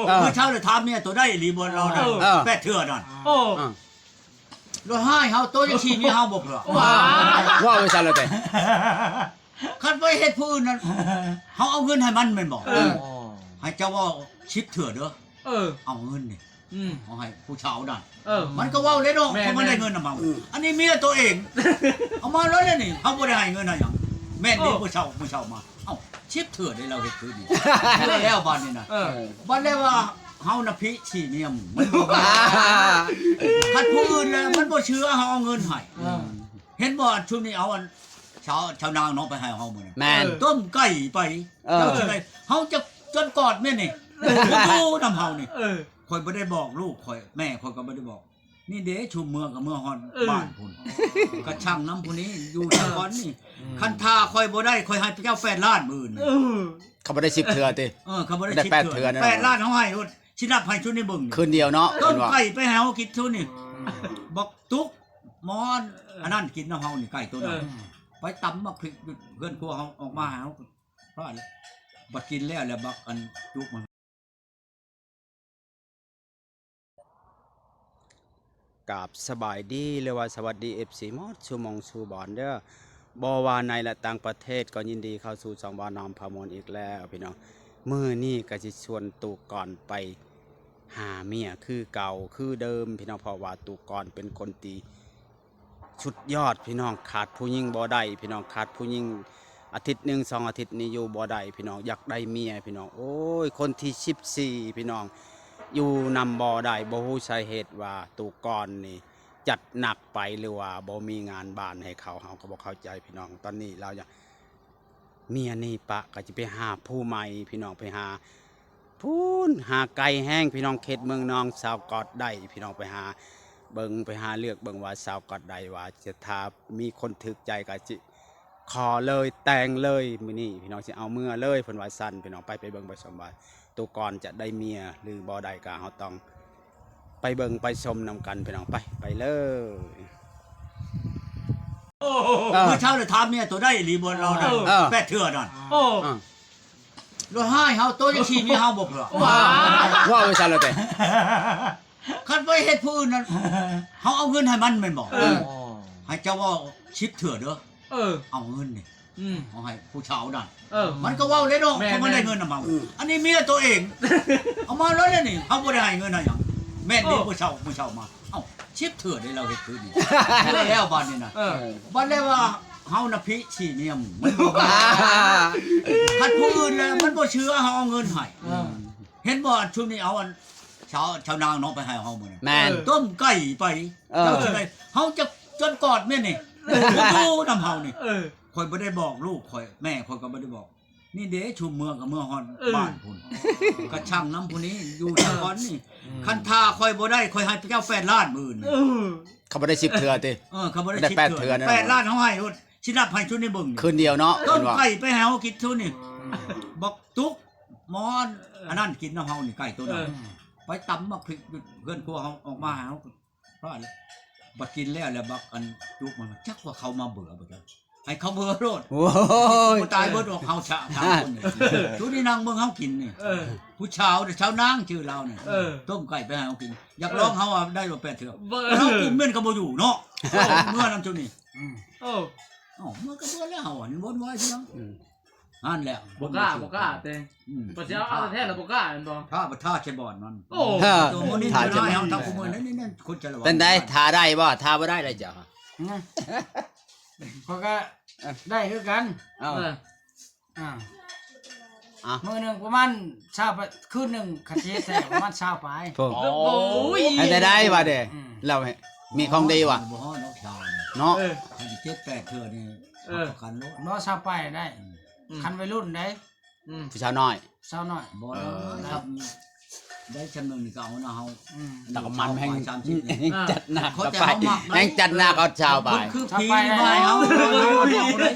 ເອີ ມື້ເຊົ້າລະຖາມເມຍໂຕໄດ້ອີ່ຫຼີບໍ່ລາວນັ້ນ ເອີ ແປດເທື່ອນັ້ນ ໂອ້ ເອີ ລະຮ້າຍເຮົາ ໂຕຍັງຊີ້ເມຍເຮົາບໍ່ເພື່ອ ວ້າ ເວົ້າໄປຊັ້ນລະແຕ່ ຄັນໄປເຮັດຜູ້ອື່ນນັ້ນ ເຮົາເອົາເງິນໃຫ້ມັນແມ່ນບໍ່ ເອີ ໃຫ້ເຈົ້າເວົ້າສິບເທື່ອເດີ ເອີ ເອົາເງິນນີ້ ອືມ ເອົາໃຫ້ຜູ້ສາວນັ້ນ ເອີ ມັນກໍເວົ້າແລ້ວເນາະ ແມ່ນ ເພາະມັນໄດ້ເງິນນຳເຮົາ ອືມ ອັນນີ້ເມຍໂຕເອງ ເອົາມາເລີຍນີ້ ເຮົາບໍ່ໄດ້ໃຫ້ເງິນໃຫ້ຫຍັງ ແມ່ນເດ້ ເອີ ຜູ້ສາວ ຜູ້ສາວມາ ເອົ້າ ສິບເທື່ອເດ້ລາວເຮັດຄືນີ້ ແລ້ວບາດນີ້ນະ ເອີ ບາດແລ້ວວ່າເຮົານະພິຊີ້ເມຍ ມັນບໍ່ ຄັນຜູ້ອື່ນແລ້ວມັນບໍ່ເຊື່ອ ເຮົາເອົາເງິນໃຫ້ ເອີ ເຫັນບໍ່ ອັນຊຸມນີ້ເອົາອັນ ຊາວ ຊາວນາງເນາະ ໄປໃຫ້ເຮົາມື້ນັ້ນ ແມ່ນ ເອີ ຕົ້ມໄກ່ໄປ ເອີ ເຈົ້າຊິໄດ້ ເຮົາຈະຈົນກອດແມ່ນນີ້ ເອີ ຢູ່ນຳເຮົານີ້ ເອີ ຂ້ອຍບໍ່ໄດ້ບອກລູກຂ້ອຍ ແມ່ຂ້ອຍກໍບໍ່ໄດ້ບອກ ນີ້ເດ້ ຊຸມເມືອກໍເມືອຮອດ ເອີ ບ້ານພຸ້ນ ກະຊັ່ງນຳຜູ້ນີ້ ຢູ່ນຳກ່ອນນີ້ ເອີ ຄັນຖ້າຂ້ອຍບໍ່ໄດ້ ຂ້ອຍໃຫ້ເຈົ້າແປດລ້ານມື້ອື່ນ ເອີ ເຂົາບໍ່ໄດ້ສິບເທື່ອຕິ ເອີ ເຂົາບໍ່ໄດ້ ໄດ້ສິບເທື່ອ ແປດເທື່ອນັ້ນ ແປດລ້ານເຮົາໃຫ້ໂລດ ຊິນັບໃຫ້ຊຸມນີ້ເບິ່ງ ຄືນດຽວເນາະ ຕົ້ມໄກ່ໄປໃຫ້ເຮົາກິນຊຸມນີ້ ບັກຕຸກ ໝໍ ເອີ ອັນນັ້ນກິນນຳເຮົານີ້ ໄກ່ໂຕນັ້ນ ເອີ ໄປຕຳໝາກພິກຢູ່ເຮືອນຄົວເຮົາ ອອກມາໃຫ້ເຮົາ ພາດ ບັດກິນແລ້ວ ແລ້ວບັກອັນຈຸກມັນ ກາບສະບາຍດີ ຫຼືວ່າສະຫວັດດີ ເອັຟຊີ ໝົດສູ່ໝ່ອງສູ່ບ່ອນເດີ ບໍ່ວ່າໃນ ແລະ ຕ່າງປະເທດ ກໍຍິນດີເຂົ້າສູ່ຊ່ອງບ່າວນ້ອມພາມ່ວນອີກແລ້ວພີ່ນ້ອງ ມື້ນີ້ກໍຊິຊວນຕູ້ກ່ອນໄປຫາເມຍຄືເກົ່າຄືເດີມພີ່ນ້ອງ ເພາະວ່າຕູ້ກ່ອນເປັນຄົນທີ່ ສຸດຍອດພີ່ນ້ອງ ຂາດຜູ້ຍິງບໍ່ໄດ້ພີ່ນ້ອງ ຂາດຜູ້ຍິງອາທິດໜຶ່ງສອງອາທິດນີ້ຢູ່ບໍ່ໄດ້ພີ່ນ້ອງ ຢາກໄດ້ເມຍພີ່ນ້ອງ ໂອ້ຍ ຄົນທີສິບສີ່ພີ່ນ້ອງ ຢູ່ນຳບໍ່ໄດ້ ບໍ່ຮູ້ສາເຫດວ່າຕູ້ກ່ອນນີ້ຈັດໜັກໄປ ຫຼືວ່າບໍ່ມີງານບ້ານໃຫ້ເຂົາ ເຮົາກໍບໍ່ເຂົ້າໃຈພີ່ນ້ອງ ຕອນນີ້ລາວຢາກ ເມຍນີ້ປະກໍຈະໄປຫາຜູ້ໃໝ່ພີ່ນ້ອງ ໄປຫາພຸ້ນ ຫາໄກແຮງພີ່ນ້ອງ ເຂດເມືອງນອງ ສາວກອດໄດ້ພີ່ນ້ອງ ໄປຫາເບິ່ງ ໄປຫາເລືອກເບິ່ງວ່າສາວກອດໄດ້ວ່າຈະ ຖ້າມີຄົນຖືກໃຈກໍຊິຂໍເລີຍ ແຕ່ງເລີຍ ມື້ນີ້ພີ່ນ້ອງ ຊິເອົາເມືອເລີຍ ເພິ່ນວ່າຊັ້ນພີ່ນ້ອງ ໄປ ໄປເບິ່ງໄປຊົມວ່າ ໂຕກ່ອນຈະໄດ້ເມຍຫຼືບໍ່ໄດ້ ກໍເຮົາຕ້ອງໄປເບິ່ງໄປຊົມນຳກັນພີ່ນ້ອງ ໄປ ໄປເລີຍ. ເອີ ມື້ເຊົ້າລະຖາມເມຍໂຕໄດ້ອີ່ຫຼີບໍ່ລາວນັ້ນ ເອີ ແປດເທື່ອນັ້ນ ໂອ້ ລະຮ້າຍເຮົາ ໂຕຍັງຊີ້ເມຍເຮົາບໍ່ເພື່ອ ວ້າ ເວົ້າໄປຊັ້ນລະແຕ່ ຄັນໄປເຮັດຜູ້ອື່ນນັ້ນ ເຮົາເອົາເງິນໃຫ້ມັນແມ່ນບໍ່ ເອີ ໃຫ້ເຈົ້າເວົ້າສິບເທື່ອເດີ ເອີ ເອົາເງິນນີ້ ອືມ ເອົາໃຫ້ຜູ້ສາວນັ້ນ ເອີ ມັນກໍເວົ້າແລ້ວເນາະ ແມ່ນ ເພາະມັນໄດ້ເງິນນຳເຮົາ ແມ່ນ ອັນນີ້ເມຍໂຕເອງ ເອົາມາເລີຍນີ້ ເຮົາບໍ່ໄດ້ໃຫ້ເງິນໃຫ້ຫຍັງ ແມ່ນເດ້ ເອີ ຜູ້ສາວ ຜູ້ສາວມາ ເອົ້າ ສິບເທື່ອເດ້ລາວເຮັດຄືນີ້ ແລ້ວບາດນີ້ນະ ເອີ ບາດແລ້ວວ່າເຮົານະພິຊີ້ເມຍ ມັນບໍ່ ຄັນຜູ້ອື່ນແລ້ວມັນບໍ່ເຊື່ອ ເຮົາເອົາເງິນໃຫ້ ເອີ ເຫັນບໍ່ ອັນຊຸມນີ້ເອົາອັນ ຊາວ ຊາວນາງເນາະ ໄປໃຫ້ເຮົາມື້ນັ້ນ ແມ່ນ ເອີ ຕົ້ມໄກ່ໄປ ເອີ ເຈົ້າຊິໄດ້ ເຮົາຈະຈົນກອດແມ່ນນີ້ ເອີ ຢູ່ນຳເຮົານີ້ ເອີ ຂ້ອຍບໍ່ໄດ້ບອກລູກຂ້ອຍ ແມ່ຂ້ອຍກໍບໍ່ໄດ້ບອກ ນີ້ເດ້ ຊຸມເມືອກໍເມືອຮອດ ເອີ ບ້ານພຸ້ນ ກະຊັ່ງນຳຜູ້ນີ້ ຢູ່ນຳກ່ອນນີ້ ເອີ ຄັນຖ້າຂ້ອຍບໍ່ໄດ້ ຂ້ອຍໃຫ້ເຈົ້າແປດລ້ານມື້ອື່ນ ເອີ ເຂົາບໍ່ໄດ້ສິບເທື່ອຕິ ເອີ ເຂົາບໍ່ໄດ້ສິບເທື່ອ ແປດລ້ານເຮົາໃຫ້ໂລດ ຊິນັບໃຫ້ຊຸມນີ້ເບິ່ງ ຄືນດຽວເນາະ ຕົ້ມໄກ່ໄປໃຫ້ເຮົາກິນຊຸມນີ້ ບັກຕຸກ ໝໍ ອັນນັ້ນກິນນຳເຮົານີ້ ໄກ່ໂຕນັ້ນ ເອີ ໄປຕຳໝາກພິກຢູ່ເຮືອນຄົວເຮົາ ອອກມາໃຫ້ເຮົາ ພາດ ບັດກິນແລ້ວ ແລ້ວບັກອັນຈຸກມັນ ຈັກວ່າເຂົາມາເບື່ອບໍ່ຈັກ ໃຫ້ເຂົາເບື່ອໂລດ ໂອ້ຍ ບໍ່ຕາຍເບິດອອກເຮົາຊະ ສາມຄົນນີ້ ເອີ ຊຸມນີ້ນັ່ງເບິ່ງເຮົາກິນນີ້ ເອີ ຜູ້ສາວ ຊາວນາງຊື່ລາວນີ້ ເອີ ຕົ້ມໄກ່ໄປໃຫ້ເຮົາກິນ ຢາກລອງເຮົາວ່າໄດ້ບໍ່ແປດເທື່ອ ເຮົາກິນແມ່ນກໍບໍ່ຢູ່ເນາະ ເອີ ເມືອນຳຊຸມນີ້ ອືມ ເອີ ເອົາ ເມືອກໍເບື່ອແລ້ວ ເຮົາ ເຫັນບໍ່ວ່າຊິຫຍັງ ອືມ ຫັ້ນແຫຼະ ບໍ່ກ້າ ບໍ່ກ້າແຕ່ ອືມ ປະເຈົ້າເອົາແທ້ລະບໍ່ກ້າແມ່ນບໍ່ ຖ້າບໍ່ຖ້າໃສ່ບ່ອນມັນ ໂອ້ ໂຕມື້ນີ້ ຖ້າຈະ ເຮົາທັງຄູ່ມື້ນີ້ ນີ້ຄົນຈະລະວັງ ເປັນໃດ ຖ້າໄດ້ບໍ່ ຖ້າບໍ່ໄດ້ລະເຈົ້າ ຮະ ຂ້ອຍກໍໄດ້ຄືກັນ ເອີ ເອີ ອ່າ ອ່ະ ມື້ໜຶ່ງປະມານຊາວປາຍ ຄືນໜຶ່ງຄັນຊິເຮັດແທ້ປະມານຊາວປາຍ ໂອ້ ໂອ້ຍ ເຮັດໄດ້ວ່າເດ້ ອືມ ລາວມີຂອງດີວ່າ ບໍ່ຮອດດອກຊາວເນາະ ເອີ ຄັນເຈັດແປດເທື່ອນີ້ ເອີ ຮັບປະກັນໂລດ ບໍ່ ຊາວປາຍໄດ້ ອືມ ອືມ ຄັນໄວລຸ້ນໃດ ອືມ ຜູ້ສາວນ້ອຍ ສາວນ້ອຍ ບໍ່ ເອີ ໄດ້ຊຳໜຶ່ງນີ້ກໍເອົານະເຮົາ ອືມ ແຕ່ກໍມັນແຮ່ງ ສາມສິບ ແຮ່ງຈັດໜັກ ເຂົາ ກໍໄປ ແຮ່ງຈັດໜັກເອົາຊາວປາຍ ຄືຜີນາຍເຮົາ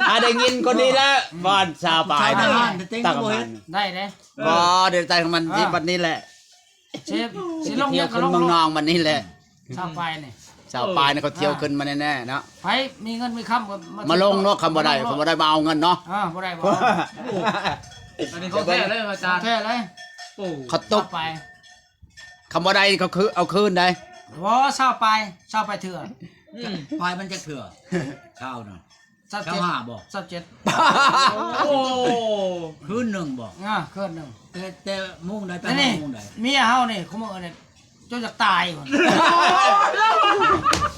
ອາ ໄດ້ຍິນຄົນນີ້ແຫຼະ ອືມ ບ່ອນຊາວປາຍ ຕາມມັນ ໄດ້ເດ້ ບໍ່ ເດີນໃສ່ຂອງມັນ ເອີ ທີ່ບັດນີ້ແຫຼະ ຊິ ຊິລົງ ໄປທ່ຽວຂຶ້ນເມືອງນອງບັດນີ້ແຫຼະ ຊາວປາຍນີ້ ຊາວປາຍນີ້ ເອີ ເຂົາທ່ຽວຂຶ້ນມາແນ່ໆເນາະ ໃຜມີເງິນມີຄຳກໍມາ ມາລົງເນາະ ຄັນບໍ່ໄດ້ ມາລົງເນາະ ຄັນບໍ່ໄດ້ມາເອົາເງິນເນາະ ເອີ ບໍ່ໄດ້ບໍ່ ໂອ້ ອັນນີ້ຂອງແທ້ເລີຍອາຈານ ຂອງແທ້ເລີຍ ໂອ້ ເຂົາຕົກ ຊາວປາຍ ຄຳວ່າໄດ້ກໍຄືເອົາຄືນໄດ໋. ບໍ່ ຊາວປາຍ ຊາວປາຍເທື່ອ. ອືມ ປາຍມັນຈັກເທື່ອ? ຊາວນະ ຊາວເຈັດ ຊາວຫ້າບໍ່? ຊາວເຈັດ. ໂອ້ ຄືນໜຶ່ງບໍ່? ອ່າ ຄືນໜຶ່ງ. ແຕ່ ແຕ່ໂມງໃດໄປ ນີ້ ໂມງໃດ? ເມຍເຮົານີ້ ຄຸມື້ນີ້ ຈົນຢາກຕາຍພຸ້ນ.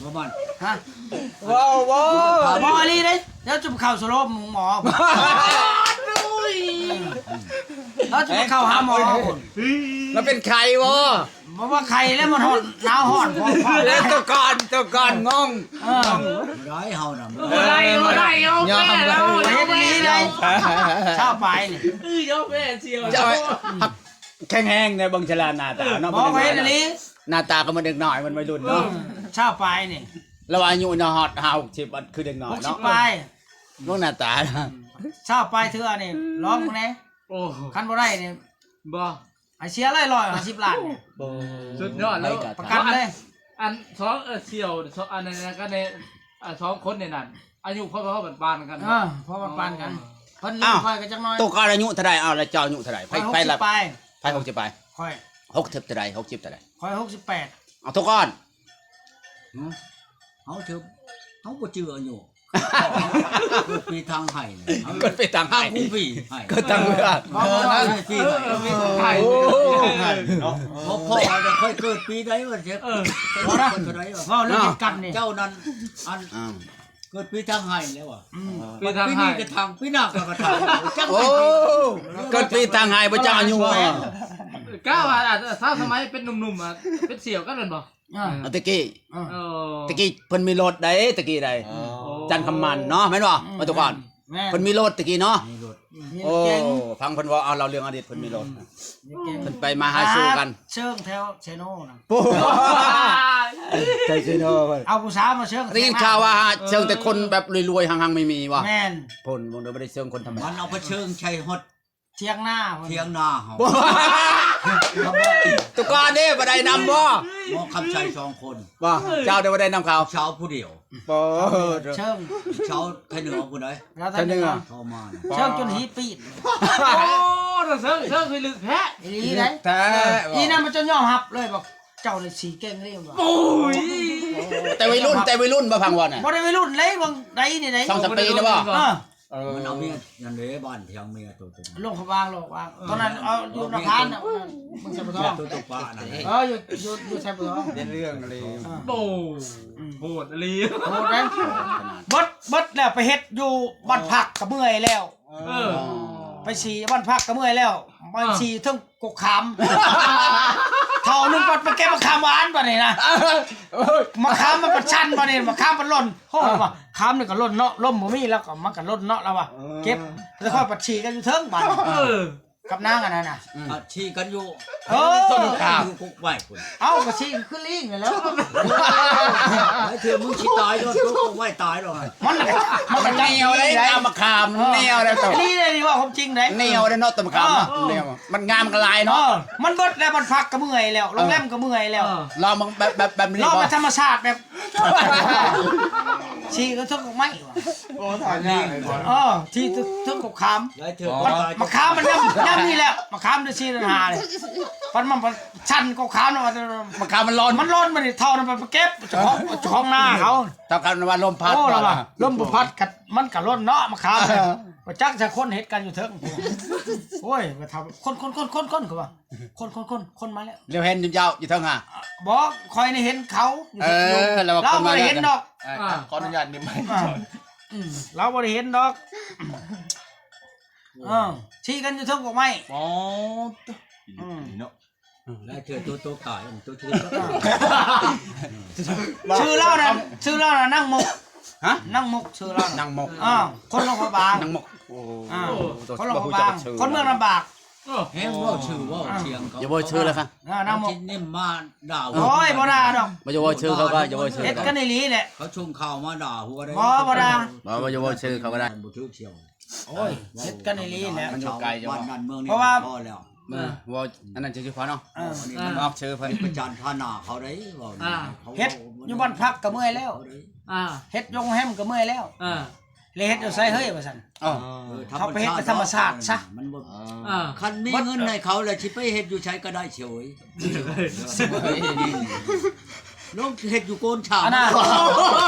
ບໍ່ມັນ ຮະ? ເວົ້າ ເວົ້າ ບໍ່ອີ່ຫຼີເດ້. ແລ້ວຈະໄປເຂົ້າສະໂລບໂຮງໝໍ ລາວຈະໄປເຂົ້າຫາໝໍພຸ້ນ. ລາວເປັນໄຂ້ບໍ່? ບໍ່ວ່າໄຂ້ແລ້ວ ມັນຮ້ອນ ໜາວຮ້ອນ. ແລ້ວຕົວກ່ອນ ຕົວກ່ອນ ງົງ. ເອີ ບໍ່ໄດ້ເຮົານະ ບໍ່ໄດ້ ບໍ່ໄດ້ ເອົາແມ່ລາວ ເຮັດອີ່ຫຼີໄດ໋. ຊາວປາຍນີ້ ເອີ ເອົາແມ່ສ່ຽວ ເຈົ້າ ແຂງແຮງເດ້ ເບິ່ງຊະລາໜ້າຕາເນາະ. ບໍ່ ເຮັດອີ່ຫຼີ ໜ້າຕາກໍເໝືອນເດັກນ້ອຍ ເໝືອນໄວລຸ້ນເນາະ. ເອີ ຊາວປາຍນີ້ ລາວອາຍຸຮອດຫ້າຫົກສິບ ຄືເດັກນ້ອຍເນາະ ຫົກສິບປາຍ. ເບິ່ງໜ້າຕາ ຊາວປາຍເທື່ອນີ້ ລອງເບິ່ງແດ່. ໂອ້ ຄັນບໍ່ໄດ້ນີ້ ບໍ່ ໃຫ້ເສຍເລີຍ ຮ້ອຍຫ້າສິບລ້ານນີ້. ໂອ້ ສຸດຍອດແລ້ວ ປະກັນເລີຍ. ອັນສອງ ເອີ ສ່ຽວ ສ- ອັນນັ້ນກໍໃນ ອ່າ ສອງຄົນນີ້ນັ້ນ ອາຍຸພໍໆ ປານໆ ກັນ. ເອີ ພໍປານໆ ກັນ. ເອີ ເພິ່ນ ອ້າວ ຂ້ອຍກໍຈັກໜ້ອຍ. ໂຕກ່ອນອາຍຸເທົ່າໃດ? ເອົາ ແລ້ວເຈົ້າອາຍຸເທົ່າໃດ? ໃຜ ໃຜລະ ຫົກສິບປາຍ. ໃຜຫົກສິບປາຍ? ຂ້ອຍ ຫົກສິບເທົ່າໃດ? ຫົກສິບເທົ່າໃດ? ຂ້ອຍຫົກສິບແປດ. ເອົາ ໂຕກ່ອນ ຫຶ? ເຮົາເຖິງ ເຮົາບໍ່ຈື່ອາຍຸ. ເກີດປີທາງໄຮ່ນະ ເກີດປີທາງໄຮ່ ທາງກຸມພີໄຮ່ ເກີດທາງເຮືອ ເອີ ທາງກຸມພີໄຮ່. ໂອ້ ເນາະ ເອີ ພໍ່ຂ້ອຍເກີດປີໃດວະ? ເອີ ເອີ ເວົ້າເລື່ອງເຮັດກັນນີ້ ເຈົ້ານັ້ນ ອັນ ເກີດປີທາງໄຮ່ແລ້ວວະ. ອືມ ປີທາງໄຮ່ ປີນີ້ກໍທາງ ປີໜ້າກໍທາງ ໂອ້ ເກີດປີທາງໄຮ່ບໍ່ຈັກອາຍຸ. ກະວ່າ ອາ ສາວສະໄໝເປັນໜຸ່ມໆ ອະ ເປັນສ່ຽວກັນແມ່ນບໍ່? ອາ ອາ ແຕ່ກີ້ ເອີ ເອີ ແຕ່ກີ້ເພິ່ນມີລົດໃດ ແຕ່ກີ້ໃດ ອໍ ຈັນຄຳໝັ້ນເນາະ ແມ່ນບໍ່? ອືມ ປະຕູກອນ ແມ່ນ ເພິ່ນມີລົດແຕ່ກີ້ເນາະ ມີລົດ ມີ ໂອ້ ເກັ່ງ ຟັງເພິ່ນເວົ້າ ເອົາເລົ່າເລື່ອງອະດີດ ເພິ່ນມີລົດ ອືມ ເກັ່ງ ເພິ່ນໄປມາຫາສູ່ກັນ ເຊີງແຖວໄຊໂນນະ ໂອ້ ໄຊໂນ ເອົາຜູ້ສາວມາເຊີງ ໄດ້ຍິນຂ່າວວ່າເຊີງແຕ່ຄົນແບບລວຍໆ ຮັ່ງໆ ມີໆ ວ່າ ແມ່ນ ເພິ່ນບໍ່ໄດ້ເຊີງຄົນທຳມະດາ ມັນເອົາໄປເຊີງໃສ່ຮອດ ຖຽງນາ ຖຽງນາເຮົາ ແຕ່ກ່ອນນີ້ບໍ່ໄດ້ນຳບໍ່? ໝໍຄຳໄຊສອງຄົນ ບໍ່ ເຈົ້າໄດ້ບໍ່ໄດ້ນຳເຂົາ ສາວຜູ້ດຽວ ບໍ່ ເຊີງ ສາວໄທເໜືອຜູ້ໃດ? ລາວໄທເໜືອ ເຂົາມາ ເຊີງຈົນຫີປີດ ໂອ້ ເຊີງ ເຊີງຄືລຶກແທ້ ອີ່ຫຼີໃດ ແທ້ ອີ່ນັ້ນມັນຈົນຍອມຮັບເລີຍ ບອກເຈົ້ານີ້ສີເກັ່ງເລີຍວ່າ ໂອ້ຍ ແຕ່ໄວລຸ້ນ ແຕ່ໄວລຸ້ນບໍ່ ຟັງເວົ້ານະ ບໍ່ໄດ້ໄວລຸ້ນເລີຍ ບາງໃດນີ້ໃດ ສອງສາມປີນີ້ບໍ່? ເອີ ເອີ ມັນເອົາເມຍນັ້ນເດ້ ບ້ານທຽງເມຍໂຕຕົວ ຫຼວງພະບາງ ຫຼວງພະບາງ ເອີ ຕອນນັ້ນເອົາຢູ່ນະຄານນະ ເມືອງໄຊປະທອງ ຕົວປານັ້ນ ເອີ ຢູ່ ຢູ່ ຢູ່ໄຊປະທອງ ເປັນເລື່ອງອີ່ຫຼີ ເອີ ໂອ້ ອືມ ໂຫດອີ່ຫຼີ ໂຫດເດ້ ເບິດ ເບິດແລ້ວໄປເຮັດຢູ່ບ້ານພັກກໍເມື່ອຍແລ້ວ ເອີ ໄປສີບ້ານພັກກໍເມື່ອຍແລ້ວ ໄປ ເອີ ສີເທິງ ກົກຂາມ ເທົ່າໜຶ່ງ ບັດໄປເກັບໝາກຂາມຫວານບັດນີ້ນະ ເອີ ໝາກຂາມມັນບັດຊັນບັດນີ້ ໝາກຂາມມັນຫຼົ່ນ ໂອ້ ເອີ ວ່າຂາມນີ້ກໍຫຼົ່ນເນາະ ລົມບໍ່ມີ ແລ້ວກໍມັນກໍຫຼົ່ນເນາະ ລາວວ່າ ເອີ ເກັບ ແລ້ວຄ່ອຍບັດສີກັນຢູ່ເທິງບັດ ເອີ ກັບນາງອັນນັ້ນນະ ອືມ ອ່າ ສີກັນຢູ່ ເອີ ຕົ້ນໝາກຂາມ ຢູ່ກົກໄມ້ພຸ້ນ ເອົ້າ ກໍສີຄືລີງນັ້ນແຫຼະ ຫຼາຍເທື່ອມຶງຊິຕາຍຍ້ອນຕົກກົກໄມ້ຕາຍດອກ ມັນ ມັນກໍແນວເດ້ ເອົາໝາກຂາມ ເອີ ແນວເດ້ ອີ່ຫຼີເດ້ ນີ້ເວົ້າຄວາມຈິງເດ້ ແນວເດ້ເນາະ ຕົ້ນໝາກຂາມ ເອີ ແນວ ມັນງາມກໍຫຼາຍເນາະ ເອີ ມັນເບິດແລ້ວ ບ້ານພັກກໍເມື່ອຍແລ້ວ ເອີ ໂຮງແຮມກໍເມື່ອຍແລ້ວ ເອີ ລອງເບິ່ງແບບ ແບບ ແບບນີ້ ລອງມາທຳມະຊາດແບບ ສີກັນເທິງກົກໄມ້ວ່າ ໂອ້ ຖ່າຍຍາກເລີຍ ເອີ ສີເທິງ ເທິງກົກຂາມ ຫຼາຍເທື່ອ ອໍ ບັດໝາກຂາມມັນຍາມ ຍາມນີ້ແຫຼະ ໝາກຂາມເດືອນສີ່ເດືອນຫ້ານີ້ ມັນ ມັນ ມັນຊັນກົກຂາມນະ ໝາກຂາມມັນຫຼົ່ນ ມັນຫຼົ່ນ ມັນນີ້ເທົ່ານັ້ນໄປເກັບ ເຈົ້າຂອງ ເຈົ້າຂອງນາເຂົາ ເທົ່າກັນວ່າລົມພັດ ໂອ້ ລາວວ່າ ລມບໍ່ພັດກັນ ມັນກໍຫຼົ່ນເນາະ ໝາກຂາມ ເອີ ບໍ່ຈັກຈະຄົນເຮັດກັນຢູ່ເທິງ ໂອ້ຍ ວ່າເທົ່າ ຄົນ ຄົນ ຄົນ ຄົນ ເຂົາວ່າ ຄົນ ຄົນ ຄົນ ຄົນມາແລ້ວ ແລ້ວເຫັນຢູ່ເຈົ້າຢູ່ເທິງຫາ ບໍ່ ຂ້ອຍນີ້ເຫັນເຂົາຢູ່ ເອີ ຢູ່ ລາວວ່າ ລາວບໍ່ໄດ້ເຫັນດອກ ເອີ ອ່າ ຂໍອະນຸຍາດນິດໜຶ່ງ ອ່າ ອືມ ລາວບໍ່ໄດ້ເຫັນດອກ ເອີ ຊີ້ກັນຢູ່ເທິງກົກໄມ້ ອໍ ອືມ ເນາະ ຫຼາຍເທື່ອໂຕ ໂຕກາຍ ໂຕຊື່ ຊື່ລາວນັ້ນ ຊື່ລາວນັ້ນນາງມົກ ຮະ ນາງມົກ ຊື່ລາວ ນາງມົກ ອ່າ ຄົນຫຼວງພະບາງ ນາງມົກ ໂອ້ ອ່າ ຄົນຫຼວງພະບາງ ຄົນເມືອງລຳບາກ ເອີ ແຮງເວົ້າຊື່ເວົ້າສຽງເຂົາ ຢ່າເວົ້າຊື່ເລີຍ ອ່າ ນາງມົກ ຊິນິມມາດ່າຫົວ ໂອ້ຍ ບໍ່ດ່າດອກ ບໍ່ ຢ່າເວົ້າຊື່ເຂົາ ກໍຢ່າເວົ້າຊື່ ເຮັດກັນອີ່ຫຼີແຫຼະ ເຂົາສົ່ງຂ່າວມາດ່າຫົວໄດ້ ບໍ່ ບໍ່ດ່າ ບໍ່ ບໍ່ ຢ່າເວົ້າຊື່ເຂົາກໍໄດ້ ບໍ່ຖືກສ່ຽວ ໂອ້ຍ ເຮັດກັນອີ່ຫຼີແຫຼະ ມັນຢູ່ໄກຢູ່ ບ້ານນັ້ນເມືອງນີ້ ເພາະວ່າ ພໍແລ້ວ ເອີ ເວົ້າອັນນັ້ນຈະຢູ່ພໍເນາະ ເອີ ອອກຊື່ເພິ່ນ ປະຈານພານາເຂົາໄດ້ ເວົ້າ ອ່າ ເຂົາ ເຮັດຢູ່ບ້ານພັກກໍເມື່ອຍແລ້ວ ອ່າ ເຮັດໂຮງແຮມກໍເມື່ອຍແລ້ວ ອ່າ ແລ້ວເຮັດຢູ່ໃສເຮີ້ຍວ່າຊັ້ນ. ເອີ ເອີ ເຮົາໄປເຮັດໃນທຳມະຊາດຊະ. ມັນບໍ່ ເອີ ຄັນມີເງິນໃຫ້ເຂົາແລ້ວ ຊິໄປເຮັດຢູ່ໃສກໍໄດ້ເຊີຍ. ລົງເຮັດຢູ່ໂກນຊາ ອັນນັ້ນ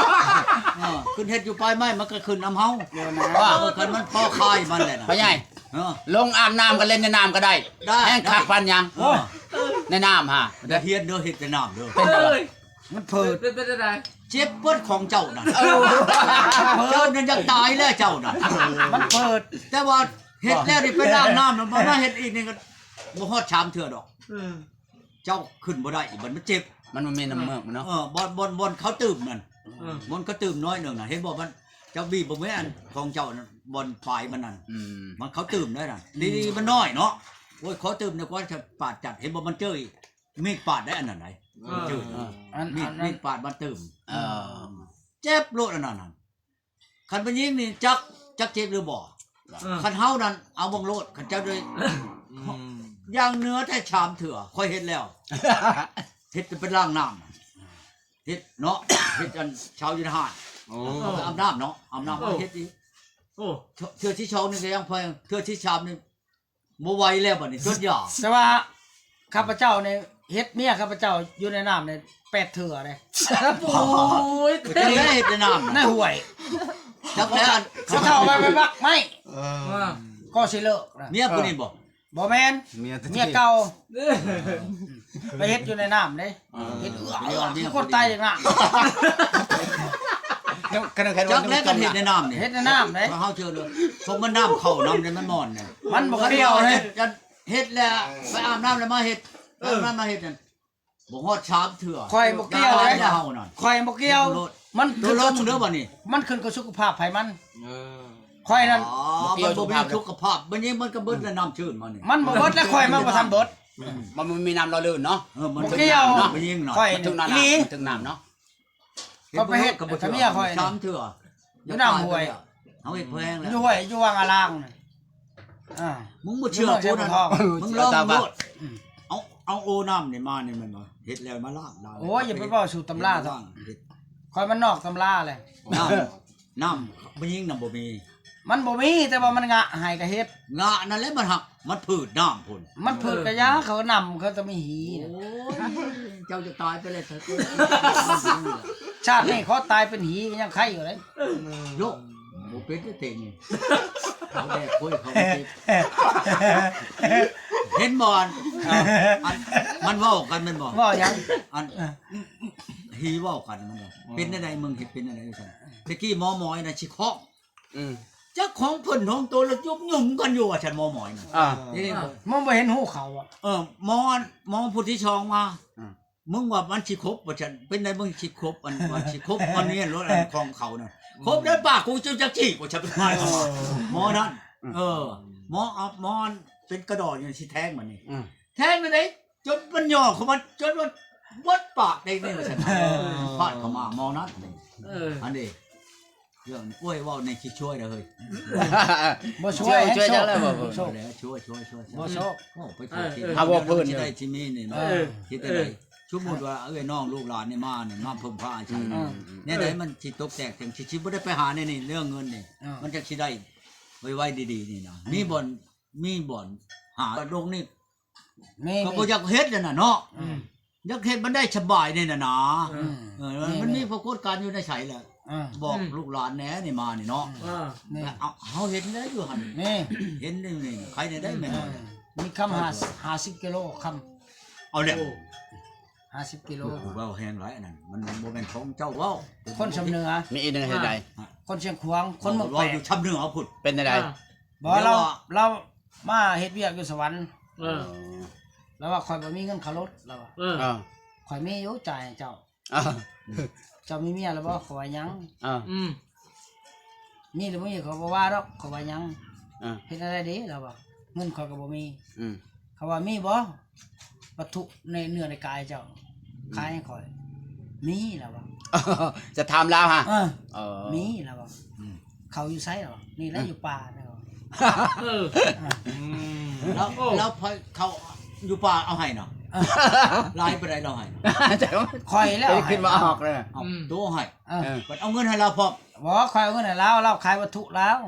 ເອີ ຂຶ້ນເຮັດຢູ່ປາຍໄມ້ ມັນກໍຂຶ້ນນຳເຮົາ. ເອີ ຄັນມັນພໍຂາຍມັນແຫຼະນະ ພໍ່ໃຫຍ່. ເອີ ລົງອາບນ້ຳກໍເຫຼັ້ນໃນນ້ຳກໍໄດ້ ໄດ້ ແຮ່ງຄັກປານຫຍັງ. ເອີ ໃນນ້ຳຫາ ຢ່າຮຽນເດີ ເຮັດແຕ່ນ້ຳເດີ. ເປັນຈັ່ງໃດ? ມັນເພີດ ເປັນ ເປັນຈັ່ງໃດ? ເຈັບເບິດຂອງເຈົ້ານັ້ນ. ເອີ ເຈົ້ານັ້ນຢາກຕາຍແລ້ວເຈົ້ານັ້ນ. ມັນເພີດ ແຕ່ວ່າເຮັດແລ້ວນີ້ ໄປລ້າງນ້ຳ ແລ້ວມາເຮັດອີກນີ້ ກໍບໍ່ຮອດສາມເທື່ອດອກ. ເອີ ເຈົ້າຂຶ້ນບໍ່ໄດ້ອີກ ບັດມັນເຈັບ. ມັນບໍ່ມີນ້ຳເມືອກມັນເນາະ. ເອີ ບ່ອນ ບ່ອນ ບ່ອນເຂົາຕື່ມນັ້ນ ເອີ ບ່ອນເຂົາຕື່ມໜ້ອຍໜຶ່ງນະ ເຫັນບໍ່? ມັນ ເຈົ້າບີບເບິ່ງແມ່ນ ຂອງເຈົ້ານັ້ນ ບ່ອນປາຍມັນນັ້ນ. ອືມ ມັນເຂົາຕື່ມໜ້ອຍນະ ອືມ ດີໆ ມັນນ້ອຍເນາະ. ໂອ້ຍ ຂໍຕື່ມແດ່ ກວ່າຈະປາດຈັດ ເຫັນບໍ່? ມັນເຈີອີກ ມີດປາດໄດ້ອັນນັ້ນໄດ໋. ເອີ ເຈີ ເອີ ອັນ ມີດ ອັນນັ້ນ ມີດປາດມັນຕື່ມ. ເອີ ເຈັບໂລດອັນນັ້ນນະ. ຄັນຜູ້ຍິງນີ້ຈັກ ຈັກເຈັບຫຼືບໍ່? ເອີ ຄັນເຮົານັ້ນເອົາເບິ່ງໂລດ ຄັນເຈົ້າໄດ້ ອືມ ຢ່າງເໜືອແທ້ສາມເທື່ອ ຂ້ອຍເຮັດແລ້ວ. ເຮັດແຕ່ໄປລ້າງນ້ຳ ເຮັດເນາະ ເຮັດອັນເຊົ້າຢູ່ໃນຮ້ານ. ໂອ້ ເອົາໄປອາບນ້ຳເນາະ ອາບນ້ຳ ໂອ້ ເຮັດອີກ. ໂອ້ ເທື່ອ ເທື່ອທີສອງນີ້ກໍຍັງພໍ ເທື່ອທີສາມນີ້ ບໍ່ໄຫວແລ້ວບັດນີ້ ຈົນຢາ. ແຕ່ວ່າຂ້າພະເຈົ້ານີ້ເຮັດເມຍຂ້າພະເຈົ້າຢູ່ໃນນ້ຳນີ້ແປດເທື່ອເດ້. ໂອ້ຍ ເຮັດໃນນ້ຳ ໃນຫ້ວຍ. ຈັກແລ້ວ ຜູ້ເຖົ້າໄປ ໄປບັກໄມ້ ເອີ ກໍຊິເລີກນະ. ເມຍຜູ້ນີ້ບໍ່? ບໍ່ແມ່ນ ເມຍ ເມຍເກົ່າ ໄປເຮັດຢູ່ໃນນ້ຳເດ້. ເອີ ເຮັດເອືອ ເອືອ ຄືຄົນຕາຍຈາກນ້ຳ. ຈັກແລ້ວກັນເຮັດໃນນ້ຳນີ້ ເຮັດໃນນ້ຳເດ້. ເຮົາເຊື່ອເລີຍ ສົມມັນນ້ຳເຂົ້ານຳໃນມັນມ່ອນນີ້ ມັນບໍ່ກ່ຽວເດ້. ເຮັດແລ້ວໄປອາບນ້ຳແລ້ວມາເຮັດ ເອີ ອາບນ້ຳມາເຮັດນັ້ນ ບໍ່ຮອດສາມເທື່ອ. ຂ້ອຍບໍ່ກ່ຽວເດ້ ຂ້ອຍບໍ່ກ່ຽວ. ມັນຂຶ້ນກັບສຸຂະພາບໃຜມັນ. ເອີ ຂ້ອຍນັ້ນ ອໍ ມັນບໍ່ມີສຸຂະພາບ ມັນຍິງມັນກໍເບິດແລ້ວ ນ້ຳຊື່ນມານີ້. ມັນບໍ່ເບິດແລ້ວ ຂ້ອຍມັນບໍ່ທັນເບິດ. ອືມ ມັນບໍ່ມີນ້ຳຫຼໍ່ລື່ນເນາະ. ເອີ ມັນບໍ່ກ່ຽວ ມັນຍິງເນາະ ຂ້ອຍ ມັນຖືກນ້ຳ ອີ່ຫຼີ ມັນຖືກນ້ຳເນາະ. ກໍໄປເຮັດກັບເມຍຂ້ອຍສາມເທື່ອ ຢູ່ນ້ຳຫ້ວຍ. ເຮົາເຮັດແພງແລ້ວ ຢູ່ຫ້ວຍ ຢູ່ວັງອາລາງນະ. ອ່າ ມຶງບໍ່ເຊື່ອກູນັ້ນ ມຶງລອງໂລດ. ອືມ ເອົາ ເອົາໂອນ້ຳນີ້ມານີ້ແມ່ນບໍ່? ເຮັດແລ້ວມາລ້າງ. ໂອ້ຍ ຢ່າໄປເວົ້າສູ່ຕຳລາເຖາະ ຂ້ອຍມັນນອກຕຳລາແຫຼະ. ນ້ຳ ນ້ຳຜູ້ຍິງນະບໍ່ມີ. ມັນບໍ່ມີ ແຕ່ວ່າມັນງະໃຫ້ກະເຮັດ. ງະນັ້ນແຫຼະ ມັນຫັກ ມັນຜືດນ້ຳພຸ້ນ. ມັນຜືດກະຢ່າ ເຂົານຳ ເຂົາຈະມີຫີ. ໂອ້ຍ ເຈົ້າຈະຕາຍໄປແລ້ວ ຊາດນີ້ຂໍຕາຍເປັນຫີກໍຍັງໄຄຢູ່ເດ້. ໂລກ ບໍ່ເປັນແທ້ນີ້ ເຂົາແດກໂອ້ຍ ເຂົາເຈັບ. ເຫັນບໍ່ ອັນ ອັນ ມັນເວົ້າກັນແມ່ນບໍ່? ເວົ້າຫຍັງ? ອັນ ເອີ ຫີເວົ້າກັນແມ່ນບໍ່? ເປັນແນວໃດ ມຶງເຮັດເປັນແນວໃດ? ວ່າຊັ້ນ ແຕ່ກີ້ໝໍໝອຍນະຊິເຄາະ ອືມ ຈັກຂອງເພິ່ນຂອງໂຕລະຍຸບຫຍຸມກັນຢູ່ວ່າຊັ້ນ ໝໍໝອຍນະ. ອ່າ ນີ້ ອ່າ ມັນບໍ່ເຫັນຫູເຂົາອະ. ເອີ ໝໍ ໝໍຜູ້ທີສອງມາ ອ່າ ມຶງວ່າມັນຊິຄົບວ່າຊັ້ນ. ເປັນໃດມຶງຊິຄົບ ອັນວ່າຊິຄົບ ອັນນີ້ໂລດ ອັນຂອງເຂົານະ. ອືມ ຄົບໄດ້ປາກກູຈະຈັກຈີ້ວ່າຊັ້ນ ເອີ ໝໍນັ້ນ. ອືມ ເອີ ໝໍ ເອົາ ໝໍເປັນກະດໍຢູ່ ຊິແທງມັນນີ້. ອືມ ແທງໄດ້ ຈົນມັນຫຍໍ້ເຂົ້າມາ ຈົນວ່າເບິດປາກໄດ້ນີ້ວ່າຊັ້ນ. ເອີ ຟາດເຂົ້າມາໝໍນັ້ນ. ເອີ ອັນນີ້ ເລື່ອງ ໂອ້ຍ ເວົ້າໃນຊິຊ່ວຍເດີເຮີ້ຍ. ບໍ່ຊ່ວຍ ຊ່ວຍ ຊ່ວຍຈັ່ງໃດບໍ່? ຊ່ວຍແລ້ວ ຊ່ວຍ ຊ່ວຍ ຊ່ວຍ ບໍ່ຊ່ວຍ ເວົ້າໄປທົ່ວທີບ. ເອີ ເອົາບໍ່ເພິ່ນ ຊິໄດ້ຊິມີນີ້ເນາະ. ເອີ ເຮັດຈັ່ງໃດ? ສົມມຸດວ່າ ເອີ ເອື້ອຍນ້ອງລູກຫຼານນີ້ມານີ້ ມາເພິ່ງພາອາໄສ. ອືມ ແນວໃດມັນຊິຕົກແຕກ ຈັ່ງຊິ ຊິບໍ່ໄດ້ໄປຫາແນວນີ້ ເລື່ອງເງິນນີ້. ເອີ ມັນຈັກຊິໄດ້ໄວໆ ດີໆ ນີ້ນະ. ອືມ ມີບ່ອນ ມີບ່ອນຫາໂລກນີ້ ແມ່ນ ກໍບໍ່ຢາກເຮັດແລ້ວນະເນາະ. ອືມ ຢາກເຮັດມັນໄດ້ສະບາຍນີ້ນະນາ. ອືມ ເອີ ແມ່ນ ມັນມີປາກົດການຢູ່ໃນໃສລະ? ອ່າ ບອກ ອືມ ລູກຫຼານແດ່ນີ້ມານີ້ເນາະ. ອ່າ ແມ່ນ ເຮົາເຫັນແລ້ວຢູ່ຫັ້ນ. ແມ່ນ ເຫັນຢູ່ນີ້ ໃຄແດ່ໄດ໋ແມ່ນ. ເອີ ມີຄຳຫ້າ ຫ້າສິບກິໂລ ຄຳ. ເອົາແລ້ວ ໂອ້ ຫ້າສິບກິໂລ. ໂອ້ ເວົ້າແຮງຫຼາຍອັນນັ້ນ ມັນບໍ່ແມ່ນຂອງເຈົ້າເວົ້າ. ຄົນຊຳເໜືອ ມີອີກໜຶ່ງເຮັດໃດ? ອ່າ ຄົນຊຽງຂວາງ ຄົນເມືອງແປກ. ເວົ້າຢູ່ຊຳເໜືອພຸ້ນ. ເປັນຈັ່ງໃດ? ບໍ່ ລາວ ລາວມາເຮັດວຽກຢູ່ສະຫວັນ. ເອີ ລາວວ່າ ຂ້ອຍບໍ່ມີເງິນຄ່າລົດ ລາວວ່າ. ເອີ ເອີ ຂ້ອຍມີຢູ່ ຈ່າຍໃຫ້ເຈົ້າ. ເຈົ້າມີເມຍແລ້ວບໍ່? ຂ້ອຍວ່າ ຍັງ. ເອີ ອືມ ມີຫຼືບໍ່ມີຂ້ອຍບໍ່ວ່າດອກ ຂ້ອຍວ່າ ຍັງ. ເອີ ເຮັດແນວໃດເດ? ລາວວ່າ ເງິນຂ້ອຍກໍບໍ່ມີ. ອືມ ເຂົາວ່າ ມີບໍ່ ວັດຖຸໃນເນື້ອໃນກາຍເຈົ້າ ອືມ ຂາຍໃຫ້ຂ້ອຍ? ມີ ລາວວ່າ. ຈະຖາມລາວຫາ? ເອີ ເອີ ມີ ລາວວ່າ. ອືມ ເຂົາຢູ່ໃສ? ລາວວ່າ ນີ້ແຫຼະ ອືມ ຢູ່ປ່າ ລາວວ່າ. ເອີ ອືມ ແລ້ວ ໂອ້ ແລ້ວເຂົາຢູ່ປ່າເອົາໃຫ້ເນາະ. ຫຼາຍປານໃດລາວໃຫ້? ຂ້ອຍແລ້ວ ໄດ້ຂຶ້ນມາອອກເລີຍ. ເອົາ ອືມ ໂຕໃຫ້. ເອີ ເອີ ບັດເອົາເງິນໃຫ້ລາວພ້ອມ. ບໍ່ ຂ້ອຍເອົາເງິນໃຫ້ລາວ ລາວຂາຍວັດຖຸລາວ.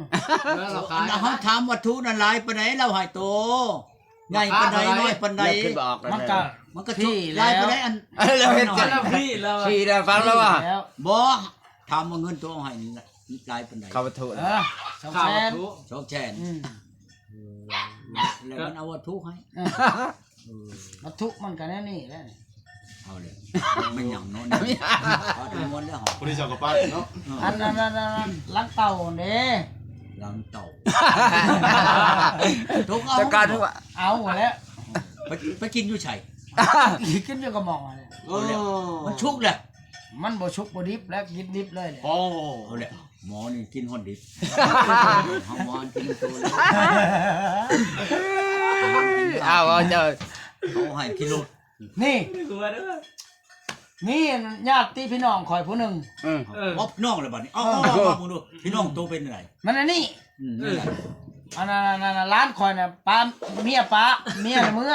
ເອີ ລາວຂາຍ ລະເຮົາຖາມວັດຖຸນັ້ນຫຼາຍປານໃດ ລາວໃຫ້ໂຕ ໃຫຍ່ປານໃດ ລາຄາເທົ່າໃດ ນ້ອຍປານໃດ ເລີຍຂຶ້ນໄປອອກ ມັນກໍ ມັນກໍ ທີ່ແລ້ວ ຫຼາຍປານໃດ ອັນ ເອີ ລາວເຮັດ ອັນນັ້ນ ທີ່ແລ້ວ ທີ່ແລ້ວ ຟັງແລ້ວວ່າ ທີ່ແລ້ວ ບໍ່ ຖາມວ່າເງິນໂຕເອົາໃຫ້ຫຼາຍປານໃດ ຄ່າວັດຖຸ ເອີ ສອງແສນ ຄ່າວັດຖຸ ສອງແສນ ອືມ ເອີ ແລ້ວມັນເອົາວັດຖຸໃຫ້ ເອີ ເອີ ວັດຖຸມັນກໍແນວນີ້ແຫຼະ ເອົາແລ້ວ ແມ່ນຫຍັງເນາະ ເອົາແຕ່ມ່ວນແລ້ວ ບໍ່ໄດ້ເຈົ້າກໍປານເນາະ ອັນນັ້ນ ອັນນັ້ນ ຫຼັງເຕົ່າເດ້ ຫຼັງເຕົ່າ ຕົກເອົາ ຈັດການ ເອົາແລ້ວ ໄປ ໄປກິນຢູ່ໃສ ກິນຢູ່ກະໝໍ້ຫັ້ນແຫຼະ ເອີ ມັນສຸກແລ້ວ ມັນບໍ່ສຸກບໍ່ດິບແລ້ວ ກິນດິບເລີຍແຫຼະ ໂອ້ ເອົາແລ້ວ ໝໍນີ້ກິນຮອດດິບ ເຮົາໝໍກິນໂຕເລີຍ ເອົາ ເອົາເຈົ້າ ເຂົາໃຫ້ກິນໂລດ ນີ້ ມີญາດຕິພີ່ນ້ອງຂ້ອຍຜູ້ໜຶ່ງ ອືມ ເອີ ບໍ່ ພີ່ນ້ອງແລ້ວບັດນີ້ ເອົາ ເອີ ເອົາ ເວົ້າເບິ່ງດູ ພີ່ນ້ອງໂຕເປັນຈັ່ງໃດ ມັນອັນນີ້ ອືມ ເອີ ອັນນັ້ນ ອັນນັ້ນ ອັນນັ້ນ ຫຼານຂ້ອຍນະ ປາ ເມຍປາ ເມຍນະເມືອ